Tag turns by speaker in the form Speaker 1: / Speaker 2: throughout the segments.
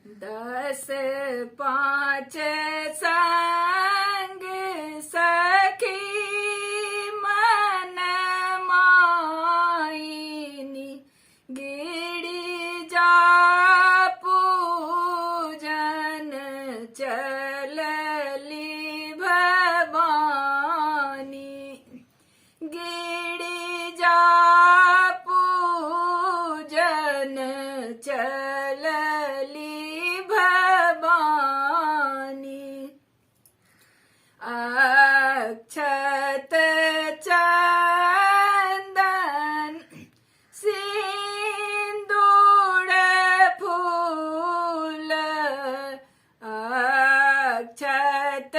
Speaker 1: दस पाँच संग सखी मन माइनी गिरिजा पूजन चलली भवानी गिरिजा पूजन चलली भवानी अक्षत चंदन सिंदूर फूल अक्षत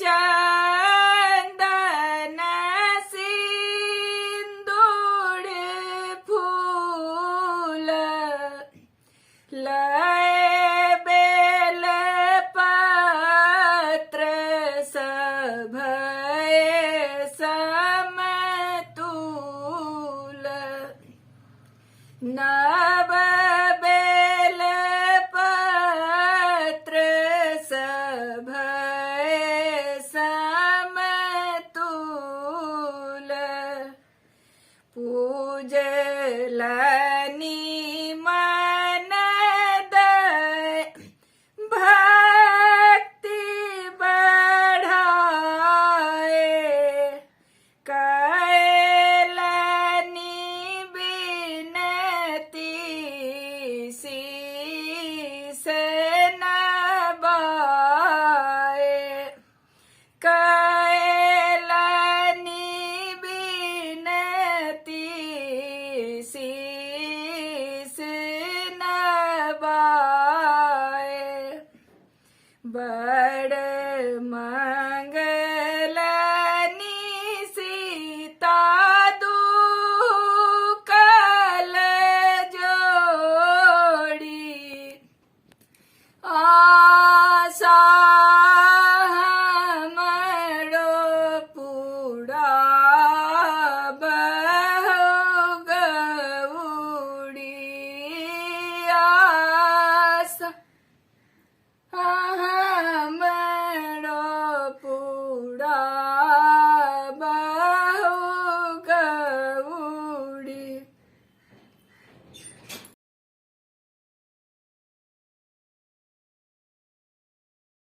Speaker 1: चंदन सिंदूर फूल लय बेल पत्र सभय समतूल नव बेल पत्र सभय समतूल पूजल।